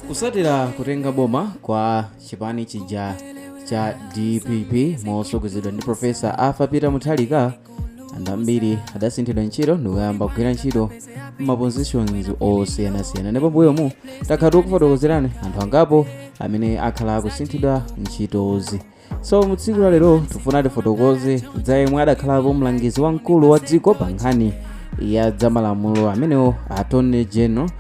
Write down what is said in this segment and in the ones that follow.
Kusatira kutenga boma kwa chipani chija cha DPP motsogozedwa ndi Professor Arthur Peter Mutharika, anthu ambiri adasinthidwa ntchito ndikuyamba kugwira ntchito m'mapositions osiyanasiyana. Ndipo mbuyomu takhala tikufotokozerani anthu angapo amene akhala akusinthidwa ntchitozi. So mu tsiku la lero tifuna tifotokoze za yemwe adakhalapo mlangizi wamkulu wa dziko pa nkhani ya zamalamulo, amenewo Attorney General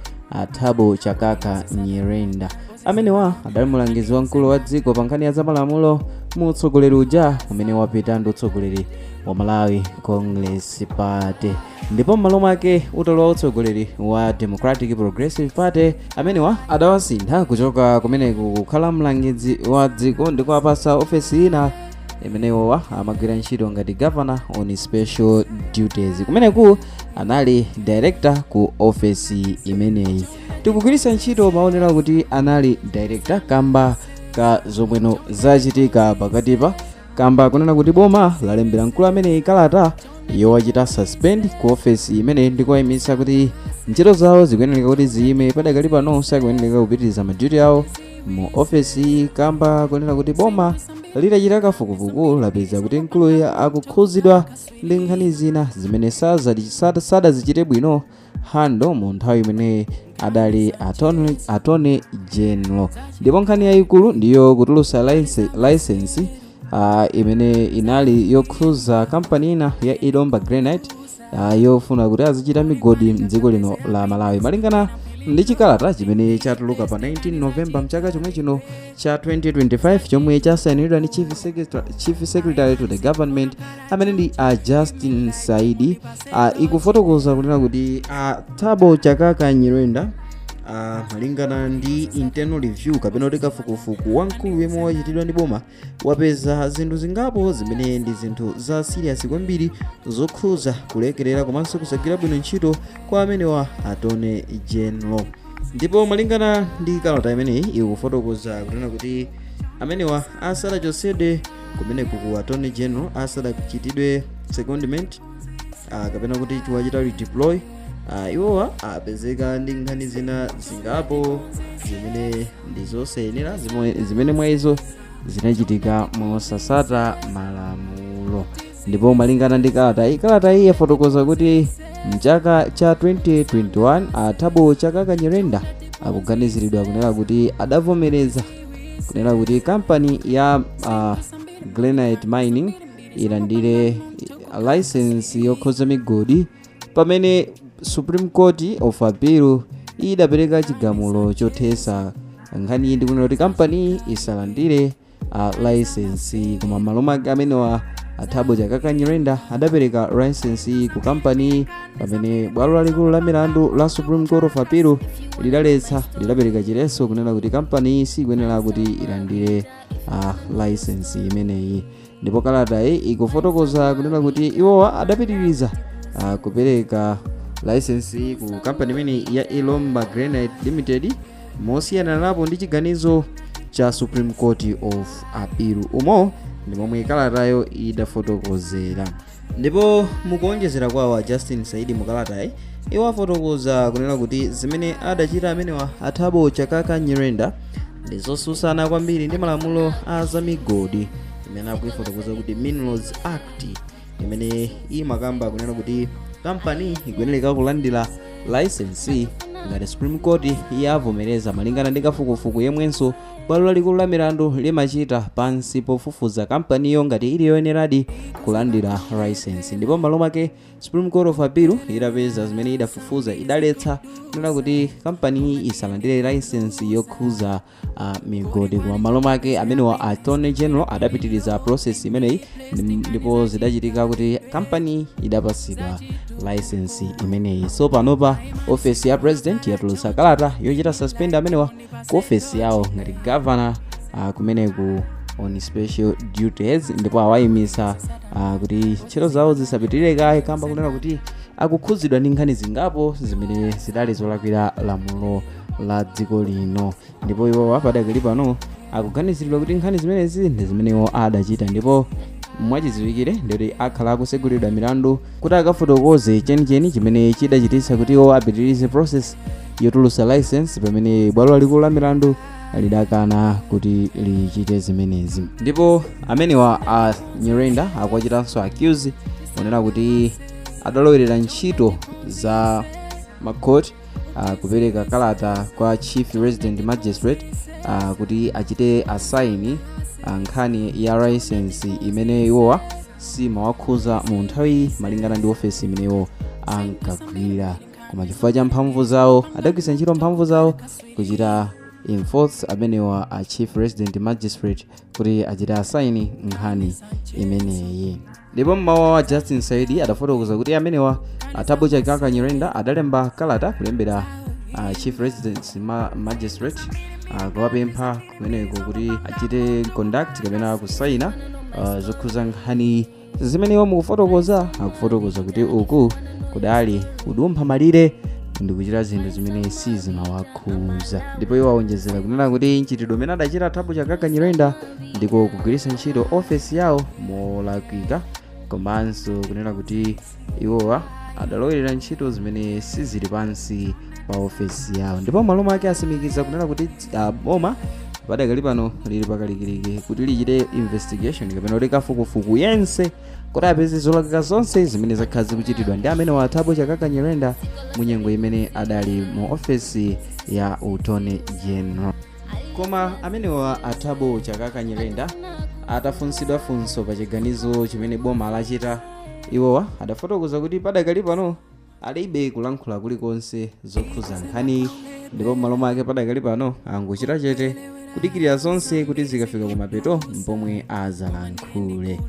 Thabo Chakaka Nyirenda. Amenewa adali mlangizi wamkulu wa dziko pa nkhani ya zamalamulo mu utsogoleri uja umene wapita ndi utsogoleri wa Malawi Congress Party, ndipo m'malo mwake utalowa utsogoleri wa Democratic Progressive Party, amenewa adawasintha kuchoka kumeneku kukhala mlangizi wa dziko ndi kuwapasa ofesi ina imeneyowa amagwira ntchito ngati governor on special duties. Kumeneku anali director ku ofesi imeneyi. Tikugwiritsa ntchito maonera kuti anali director kamba ka zomweno zachitika pakatipa, kamba kunena kuti boma lalembera mkulu ameneyi kalata yowachita suspend ku ofesi imeneyi ndi kuwayimitsa kuti ntchito zawo zikuyenera kuti ziyime padakali pano, sakuyenera kupitiriza maduty awo mu ofesi, kamba kunena kuti boma litachita kafukufuku lapeza kuti mkuluyu akukhuzidwa ndi nkhani zina zimene sadazichite bwino handle mu nthawi imene adali attorney general. Ndipo nkhani yayikulu ndiyo kutulutsa license imene inali yokhuza kampani ina ya Ilomba Granite yofuna kuti azichita migodi mdziko lino la Malawi. Malingana ndi chikalata chimene chatuluka pa 19 November mchaka chomwe chino cha 2025, chomwe chasayinidwa ndi chief secretary to the government amene ndi Justin Saidi, ikufotokoza kunena kuti Thabo Chakaka Nyirenda, malingana ndi internal review kapena kuti kafukufuku wamkulu yemwe wachitidwa ndi boma, wapeza zinthu zingapo zimene ndi zinthu za serious kwambiri zokhuza kulekerera komanso kusagwira bwino ntchito kwa amenewa attorney general. Ndipo malingana ndi kalata imeneyi, ikufotokoza kunena kuti amenewa asadachotsedwe kumeneku ku attorney general, asadachitidwe secondment kapena kuti chiwachita redeploy, iwowa apezeka ndi nkhani zina zingapo zimene ndi zosayenera, zimene mwa izo zinachitika mosasata malamulo. Ndipo malingana ndi kalata iyi, kalata iyi yafotokoza kuti mchaka cha 2021 Athabo Chakaka Nyirenda akuganiziridwa kunena kuti adavomereza kunena kuti kampani ya Granite Mining ilandire license yokhoza migodi, pamene Supreme Court of Appeal idapereka chigamulo chothesa nkhani ndi kunena kuti kampani isalandire license. Koma m'malo mwake amenewa Athabo Chakaka Nyirenda adapereka license ku kampani, pamene bwalo lalikulu la milandu la Supreme Court of Appeal lidaletsa, lidapereka chiletso kunena kuti kampani sikuyenera kuti ilandire license imeneyi. Ndipo kalata iyi ikufotokoza kunena kuti iwowa adapitiriza kupereka license ku kampani imeneyi ya Ilomba Granite Limited mosiyana napo ndi chiganizo cha Supreme Court of Appeal. Umo ndi momwe kalatayo idafotokozera. Ndipo mukuonjezera kwawo, Justin Saidi mukalatayi iwo afotokoza kunena kuti zimene adachita amenewa Athabo Chakaka Nyirenda ndi zosusana kwambiri ndi malamulo a zamigodi imene akuifotokoza kuti Minerals Act, imene imakamba kunena kuti kampani ikuyenera kulandira license ngati Supreme Court yavomereza, malingana ndi kafukufuku yemwenso bwalo lalikulu la milandu limachita pansi pofufuza kampaniyo ngati ili yoyeneradi kulandira license. Ndipo m'malo mwake Supreme Court of Appeal idapeza zimene idafufuza, idaletsa kunena kuti kampani isalandire license yokhuza migodi. Koma m'malo mwake amenewa attorney general adapitiriza process imeneyi, ndipo zidachitika kuti kampani idapasidwa license imeneyi. So panopa ofesi ya president yatulutsa kalata yochita suspend amenewa ku ofesi yawo ngati governor kumeneku on special duties, ndipo awayimisa kuti ntchito zawo zisapitirire kaye, kamba kunena kuti akukhuzidwa ndi nkhani zingapo zimene zidali zolakwira lamulo la dziko lino. Ndipo iwowa padakali pano akuganiziridwa kuti nkhani zimenezi ndi zimenewo adachita, ndipo mwachidziwikire ndikuti akhala akusegulidwa milandu kuti akafotokoze chenicheni chimene chidachititsa kuti iwo apitirize process Yotulutsa license, pamene bwalo lalikulu la milandu lidakana kuti lichite zimenezi. Ndipo amenewa a Nyirenda akuwachitanso accuse ponena kuti adalowerera ntchito za makhoti, kupereka kalata kwa Chief Resident Magistrate kuti achite assign nkhani ya license imene iwowa simawakhuza mu nthawi malingana ndi ofesi imene iwo ankagwira, koma chifukwa cha mphamvu zawo adagwiritsa ntchito mphamvu zawo kuchita enforce amenewa a Chief Resident Magistrate kuti achite assign nkhani imeneyi. Ndipo mmawa wa Justin Saidi adafotokoza kuti amenewa a Thabo Chakaka Nyirenda adalemba kalata kulembera Chief Resident Magistrate, kuwapempha kumeneko kuti achite conduct kapena kusaina zokhuza nkhani zimene iwo mukufotokoza. Akufotokoza kuti uku kudali kudumpha malire ndikuchita zinthu zimene sizimawakhuza. Ndipo iwo awonjezera kunena kuti mchitidwe umene adachita Thabo Chakaka Nyirenda ndiko kugwiritsa ntchito ofesi yawo molakwika, komanso kunena kuti iwowa adalowerera ntchito zimene sizili pansi pa ofesi yawo. Ndipo malo ake asimikiza kunena kuti boma padakali pano lili pakalikiliki kuti lichite investigation kapena kuti kafukufuku yense kuti apeze zolakwika zonse zimene zakhala zikuchitidwa ndi amene wa Thabo Chakaka Nyirenda mu nyengo imene adali mu ofesi ya Attorney General. Koma amenewa a Thabo Chakaka Nyirenda atafunsidwa funso pa chiganizo chimene boma lachita, iwowa adafotokoza kuti padakali pano alibe kulankhula kulikonse zokhuza nkhani, ndipo m'malo mwake padakali pano angochita chete kudikirira zonse kuti zikafika kumapeto mpomwe azalankhule.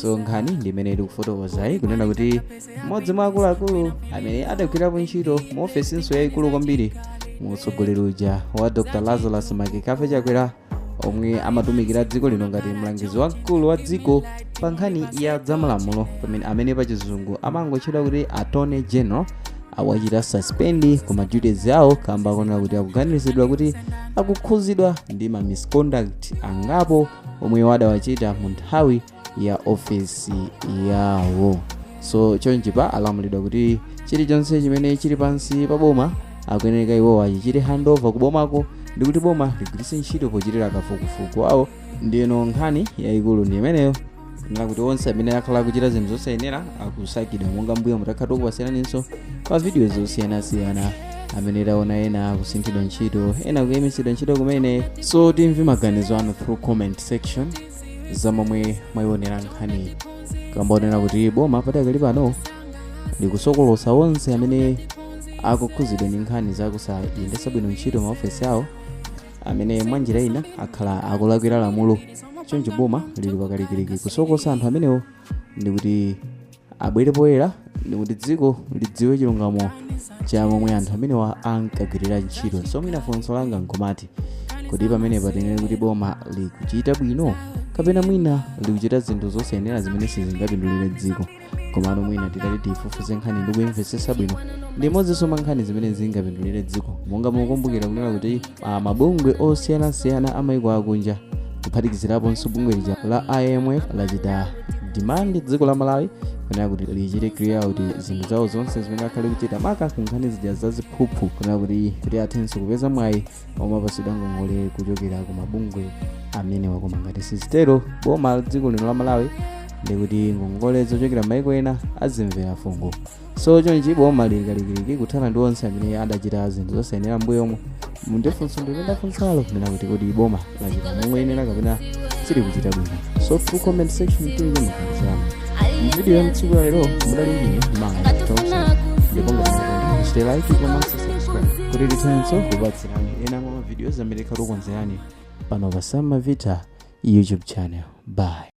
So nkhani ndi imene tikufotokozayi, kunena kuti mmodzi mwa akuluakulu amene adagwirapo ntchito mu ofesinso yayikulu kwambiri mu utsogoleri uja wa Dr Lazarus Makikafe Chakwera, omwe amatumikira dziko lino ngati mlangizi wamkulu wa dziko pa nkhani ya zamalamulo, pamene amene pachizungu amangotchedwa kuti Attorney General, awachita suspend ku ma duties awo kamba konena kuti akuganizidwa kuti akukhuzidwa ndi ma misconduct angapo omwe adawachita mu nthawi ya ofesi yawo. So chonchipa alamulidwa kuti chilichonse chimene chili pansi pa boma akuyeneka iwowa achichite handover ku bomako ndi kuti boma ligwiritse ntchito pochitira kafukufuku awo. Ndiyeno nkhani yayikulu ndi imeneyo, kunena kuti onse amene akhala akuchita zinthu zosayenera akusakidwa, monga mbuyo mutakhala tikupatsiraninso pa video zosiyanasiyana amene taona ena akusinthidwa ntchito, ena kuyimitsidwa ntchito kumene. So timve maganizo anu through comment section za momwe mwayionera nkhani, kambaonera kuti boma padakali pano likusokolosa onse amene akukhuzidwa ndi nkhani zakusayendetsa bwino ntchito maofesi awo, amene mwanjira ina akhala akulakwira lamulo. Choncho boma lili pakalikiliki kusokosa anthu amenewo ndikuti abwere poyera, ndikuti dziko lidziwe chilungamo cha momwe anthu amenewa ankagwirira ntchito. So mwina funso langa nkumati, kodi pamenepa tinene kuti boma likuchita bwino kapena mwina likuchita zinthu zosayenera zimene sizingapindulire dziko? Komano mwina titati tifufuze nkhani ndi kuyimvetsetsa bwino, ndi imodzinso mwa nkhani zimene zingapindulire dziko, monga mukumbukira kunena kuti mabungwe osiyanasiyana amayiko akunja, kuphatikiziraponso bungwe lija la IMF, lachita demand dziko la Malawi kunena kuti lichite clear out zinthu zawo zonse zimene akhale kuchita, maka ku nkhani zija zaziphuphu, kunena kuti athenso kupeza mwayi omapatsidwa ngongole kuchokera ku mabungwe amenewa. Koma ngati sizitero, boma la dziko lino la Malawi ndikuti ngongole zochokera maiko ena azimvera fungo. So chonchi boma lili kalikiliki kuthana ndi onse amene adachita zinthu zosayenera mbuyomo. Mundifunso ndimene ndafunsalo, kunena kuti kodi boma lachita momwe yenera kapena silikuchita bwino? So through comment section timve maganizo anu. Video ya mtsiku la lero mudali ndine Mike Thompson, ndipo ngati chite like komanso subscribe kuti tithenso kupatsirani ena mwa mavideos amene tikukonzerani pano pa Sam Mavita YouTube channel. Bye.